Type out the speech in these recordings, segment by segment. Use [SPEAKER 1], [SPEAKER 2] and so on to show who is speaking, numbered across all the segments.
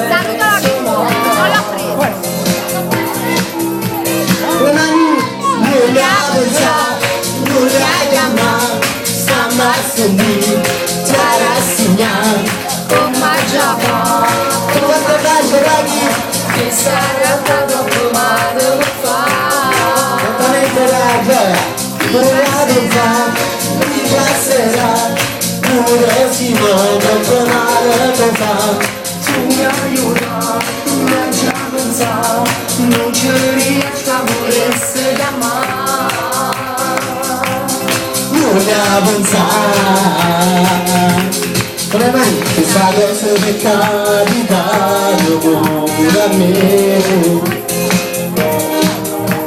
[SPEAKER 1] Salutala che non l'ho preso.
[SPEAKER 2] Le mani, nun l'ha pensà, nun l'ha chiamà, stamm' a sentì, t'ha rassignà.
[SPEAKER 1] Comm' aggia fa?
[SPEAKER 2] Forte bacio, Raghi!
[SPEAKER 1] Chesta realtà troppo male me fa.
[SPEAKER 2] Esattamente la gioia, non la pensà, mi passerà, pure si mo troppo male te fa.
[SPEAKER 1] Tu mi aiuta, nun aggia pensà, nun ce riesco a volesse chiamà.
[SPEAKER 2] Nun la pensà. Con le mani, questa cosa che capita pure a me.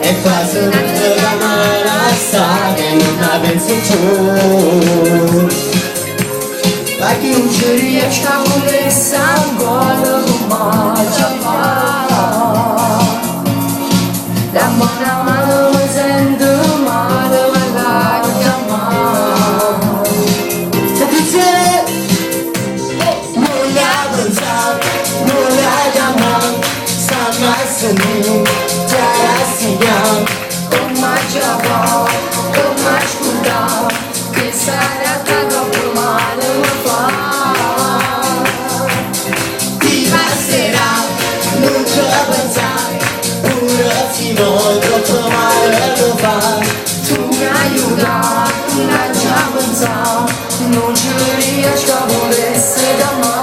[SPEAKER 2] E quasi tutta la mano sa che non la penso più.
[SPEAKER 1] Ma chi non ci riesce a volesse ancora comm' aggia fa? Dammi una mano, mi sento male, valla a chiamà.
[SPEAKER 2] Attenzione! Non la pensà, nun la chiamà, stamm' a sentì, t'ha rassignà.
[SPEAKER 1] Comm' aggia fa, comm' a scurdà, chesta realtà troppo male me fa.
[SPEAKER 2] Ti passerà, non ci pensà, pure si mo troppo male te fa.
[SPEAKER 1] Tu mi aiuta, nun aggia pensà, non ci riesco a volesse chiamà.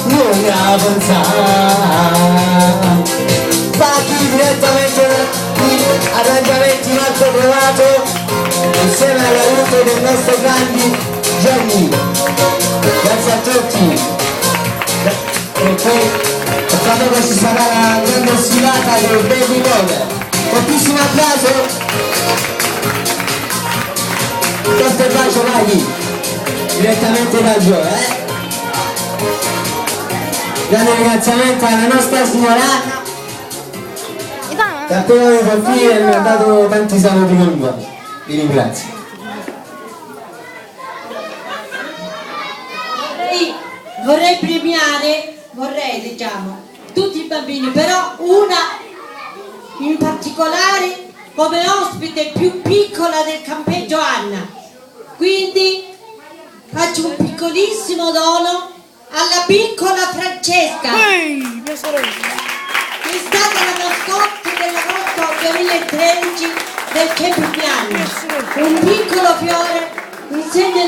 [SPEAKER 2] Non la pensà. Parti direttamente dagli arrangiamenti Marco Trovato insieme all'aiuto del nostro grandi Gianni. Grazie a tutti. E poi tra poco ci sarà la grande sfilata del Baby Roller. Fortissimo applauso. Forte bacio Maghi, direttamente dal Gio, eh? Grande ringraziamento alla nostra signora Anna che appena venuto qui e mi ha dato tanti saluti con voi. Vi ringrazio.
[SPEAKER 3] Vorrei premiare, vorrei diciamo, tutti i bambini, però una in particolare come ospite più piccola del campeggio Anna. Quindi faccio un piccolissimo dono alla piccola Francesca,
[SPEAKER 4] Ehi, mia sorella.
[SPEAKER 3] che è stata la mascotte dell'agosto 2013 del Camping Anna. Un piccolo fiore, un segno